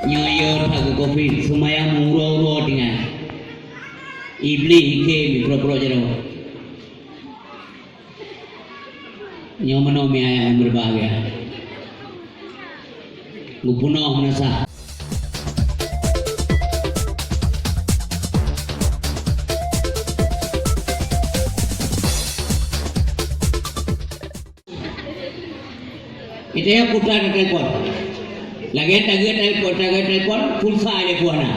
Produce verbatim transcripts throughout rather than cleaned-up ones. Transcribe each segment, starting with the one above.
Nyoe yo that keu covid, seumayang meurô-rô tinggai. Iblih ikhem pura-pura jaroe. Nyoe meunoe mi ayah nyang berbahagia. Geupunoh meunasah. Itu ya putra telepon. Lagi taga telepon, taga telepon, pulsa aja buah na.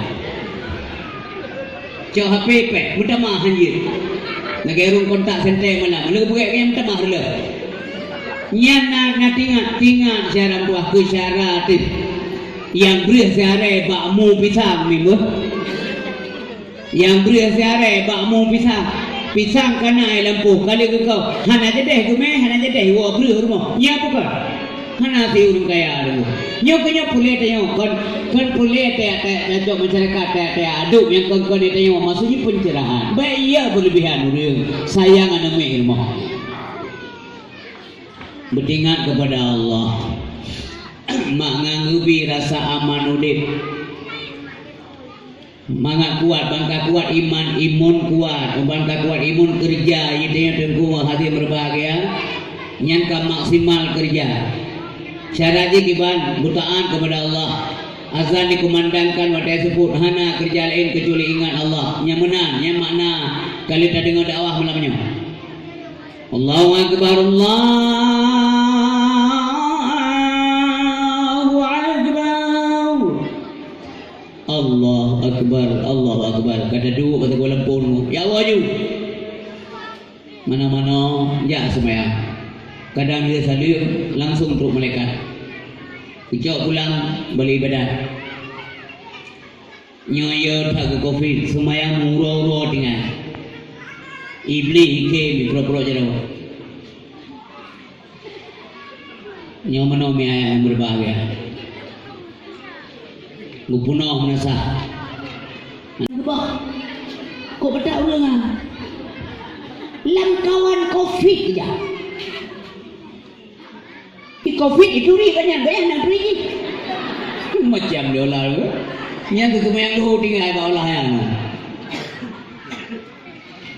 Cok H P pet, meutamah hanjeuet. Lagèe ureueng kontak sentée malam, leueh buet nyang meutamah reuloh. Nyan na, na tingat, tingat syara buah keu syara teuh. Nyang breueh siaré bak mu pisang mimeuh. Nyang breueh siaré bak mu pisang. Pisang kana i lampôh, ka lheueh geukaw. Hana jadeh geumé, hana jadeh iwoe breueh rumoh. Nyan bukon? Hana si ureueng kaya deungoe. Nyoe keuh nyoe puléh tanyoe, kon, kon puléh teuh, teuh, teuh, masyarakat teuh, teuh, aduk nyang kon-kon tanyoe, maksud jih pencerahan. Bèk iya berlebihan ureueng sayang aneuk miet rumoh. Beutingat kepada Allah. Mak ngan geubi rasa aman udép. Mangat kuat, ban ka kuat iman, imun kuat, ban ka kuat imun keureuja, ié tanyoe Teungku Haji berbahagia, nyan ka maksimal keureuja. Syarat jih kiban, beutaat kepada Allah. Azan dikumandangkan watèe seupôt, hana keureuja laén keucuali ingat Allah. Nyan meunan, nyan makna ka lheueh tadeungoe dakwah malam nyoe. Allahu Akbar, Allahu Akbar. Allahu Akbar, Allahu Akbar. Ka taduek bak sagoe lampôh, ya Allah ju. Manoe-manoe jak seumayang. Kadang dia saleuem, langsung trok malaikat. Geucok pulang, balik ibadat. Nyoe yo that keu covid, seumayang meurô-rô tinggai. Iblih ikhem pura-pura jaroe. Nyoe meunoe mi ayah nyang berbahagia. Geupunoh meunasah. Geubah. Kok beudak ureueng ah? Lam kawan covid keujak. Di covid dituri banyak, banyak nak turi jih. Macam dia olah tu. Nyan tu seumayang luhô tinggai bak olah nyan.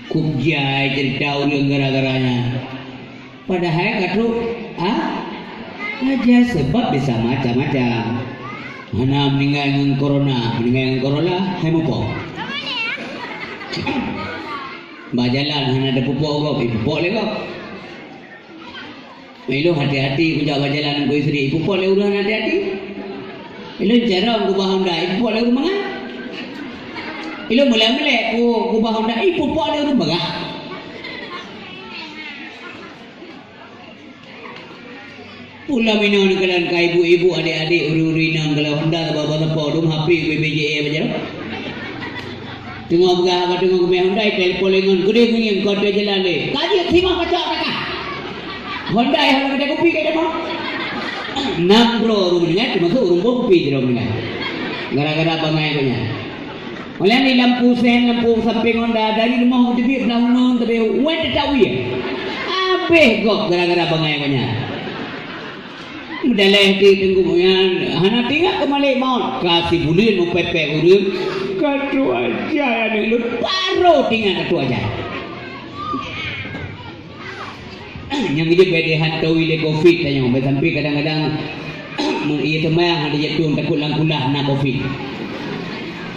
Kok jai cerita ureueng gara-gara nyan. Padahai ka trok, ah, aja sebab bisa macam-macam. Hana meuninggai ngon corona, meuninggai ngon corona, hai mupo. Bak jalan hana teupeupok gob, ipupok lé gob. Ilôn hati-hati kujak bak jalan keu istri, ipupok lé ureueng hana hati-hati. Ilôn carông kubah honda, ipupok lé ureueng mangat. Ilôn meulek-meulek ku, kubah honda, ipupok lé ureueng peugah. Pulang minoe neukalon ka ibu-ibu, adik-adik, ureueng-ureueng inong, kalau honda teubaba teupok dum, hapé ku B J A bak jalan. Teungoh peugah, ka teungoh geumè honda, telepon lé ngon, "Keudeh ngieng, kon teuh jalan lé." Ka jeuet simah pacok takah. Honda nyang hana geutanyoe kupi ka teuma. Nam droe ureueng meuninggai, teumasok ureueng boh kupi sidroe meuninggai. Gara-gara bangai gobnyan. Oleh nyan di lampu sen, lampu sampéng honda, dari rumoh geuteubiet blah uneun, tapi wet teutap wie. Habéh gob gara-gara bangai gobnyan. Meudaleh di teungku nyan, hana teuingat keu malaikat maut. Ka sibuleuen meupépék ureueng, ka trok aja aneuk lôn, barô teuingat ka trok aja. Nyang jeuet bèk dihantoi lé covid tanyoe, bèk sampai kadang-kadang, meu-, iya teuma hana jeuet tueng takot lam kulah na covid.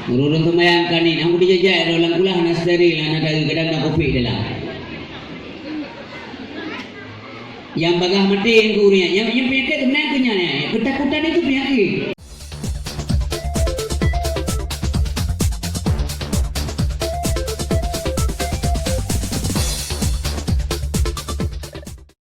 Ureueng seumayang ka nyan, hana jijak-jak lam kulah na steril, hana taeu kadang na covid dalam. Nyang bagah maté ureueng nyan, nyang, nyang peunyakét sebenarnya keu nyan, ketakutan itu penyakit.